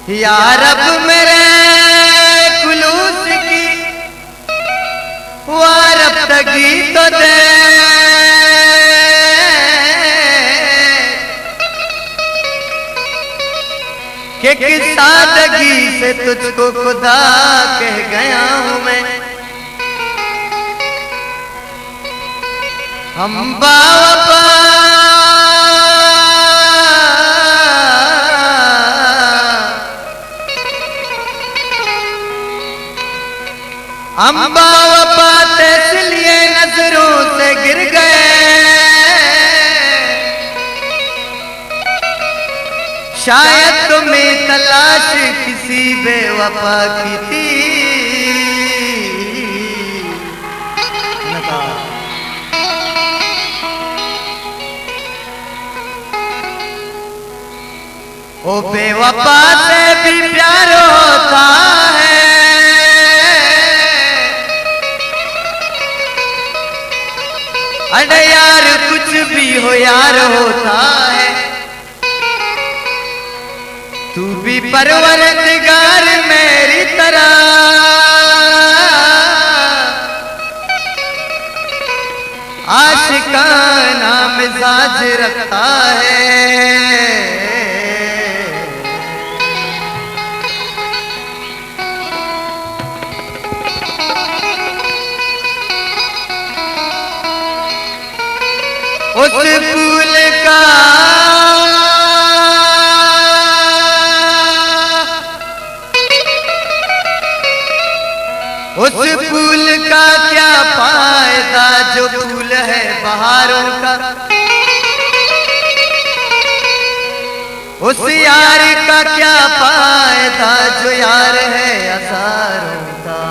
یا رب میرے خلوص کی وارفتگی تو دے، کہ کس سادگی سے تجھ کو خدا کہہ گیا ہوں میں۔ ہم باوفا، ہم باوفا تیس لیے نظروں سے گر گئے۔ شاید تمہیں تلاش کسی بے وفا کی تھی۔ او بے وفا سے بھی پیار ہوتا ہے۔ اڑے یار، کچھ بھی ہو، یار ہوتا ہے۔ تو بھی پروردگار میری طرح عاشقانہ مزاج رکھتا ہے۔ اس پھول کا، اس پھول کا کیا فائدہ جو پھول ہے بہاروں کا؟ اس یار کا کیا فائدہ جو یار ہے ہزاروں کا؟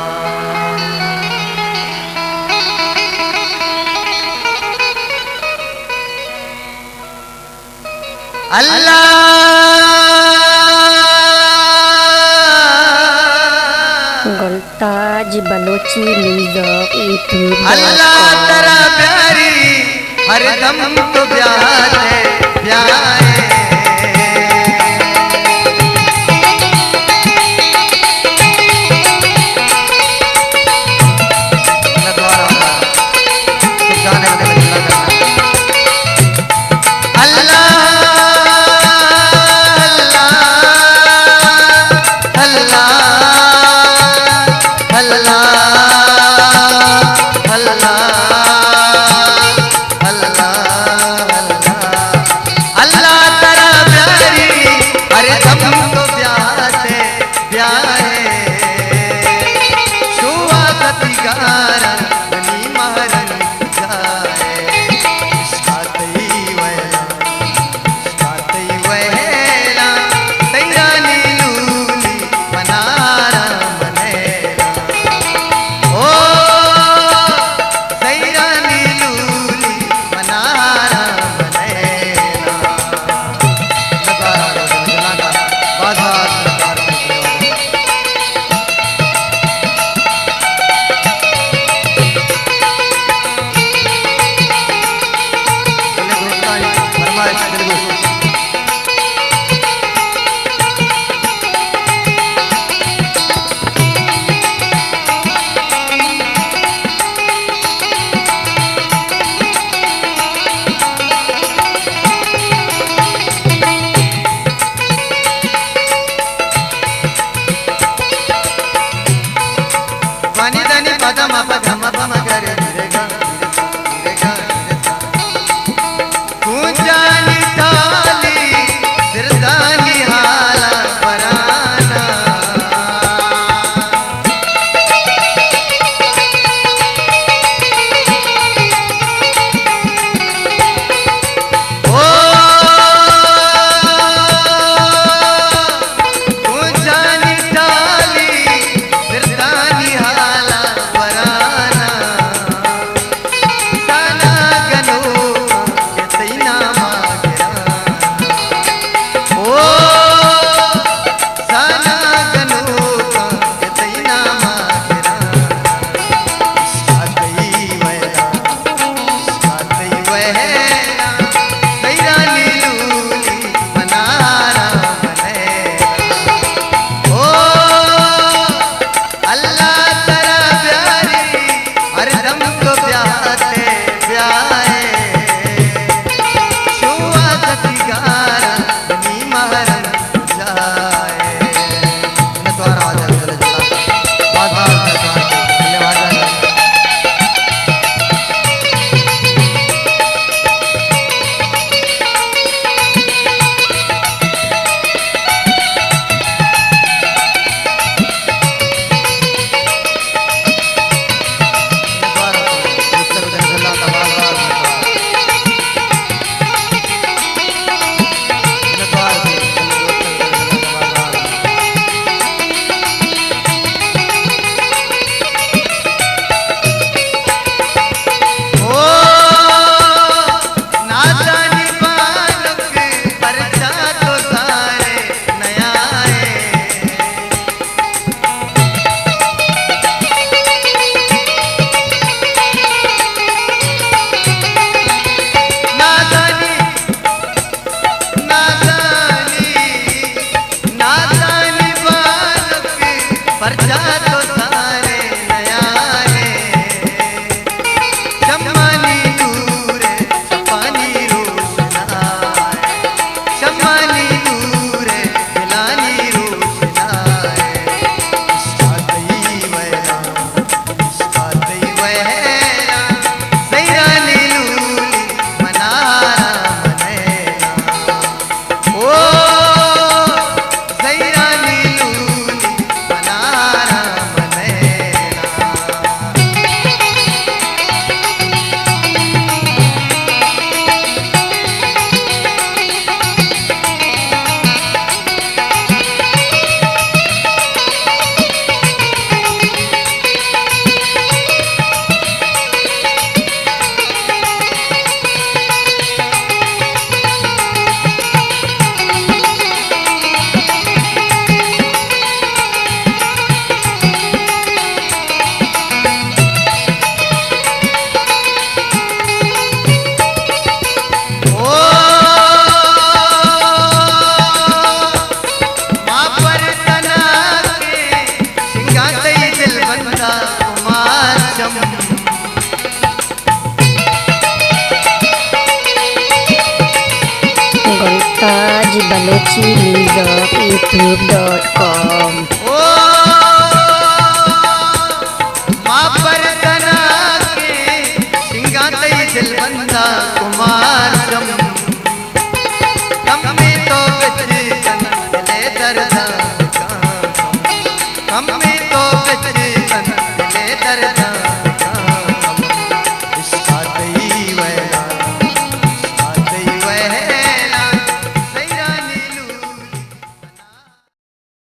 اللہ۔ Gultaj Balochi music YouTube dot com. اللہ ترا پیاری ہر دم تو پیار ہے، پیار ہے۔ اللہ، اللہ، اللہ، اللہ، اللہ، اللہ، اللہ، اللہ۔ Balochi news of YouTube dot com. او ما پردنا کے سنگا تئی دل بندہ کمار